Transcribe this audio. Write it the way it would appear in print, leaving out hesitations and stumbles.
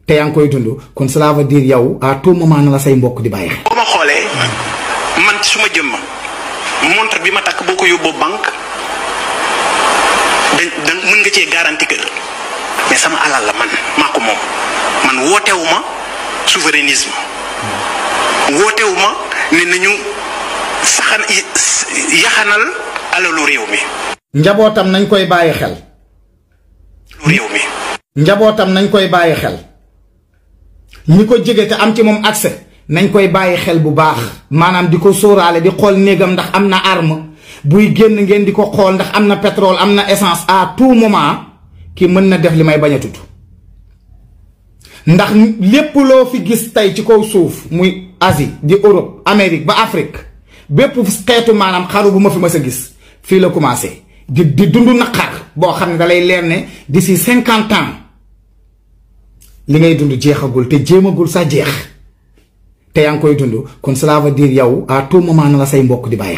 te yaa ngi koy dund kon cela veut dire yow à tout moment na la say mbokk di bàyyi xel. boo ma xoolee man ci suma jëmm montre bi ma takk boo ko yóbboo banque dañ mën nga cee garanti kër mais sama alal la man maa ko moom man wootewuma souverainisme wootewuma ne nañu yaxanal alalu réew mi. njabootam nañ koy bàyyi xel. réew mi. njabootam nañ koy bàyyi xel. ñi ko jege te am ci moom accès nañ koy bàyyi xel bu baax maanaam di ko sóoraale di xool néegam ndax am na arme buy génn ngeen di ko xool ndax am na pétrole am na essence à tout moment ki mën na def li may bañ a tudd ndax lépp loo fi gis tey ci kaw suuf muy Asie di Europe Amérique ba Afrique bépp xeetu maanaam xaru bu ma fi mës a gis fii la commencé di dund naqar boo xam ne dalay leer ne d'ici 50 ans li ngay dund jeexagul te jéemagul sa jeex te yaa ngi koy dund kon cela veut dire yow à tout moment na la say mbokk di bàyyi.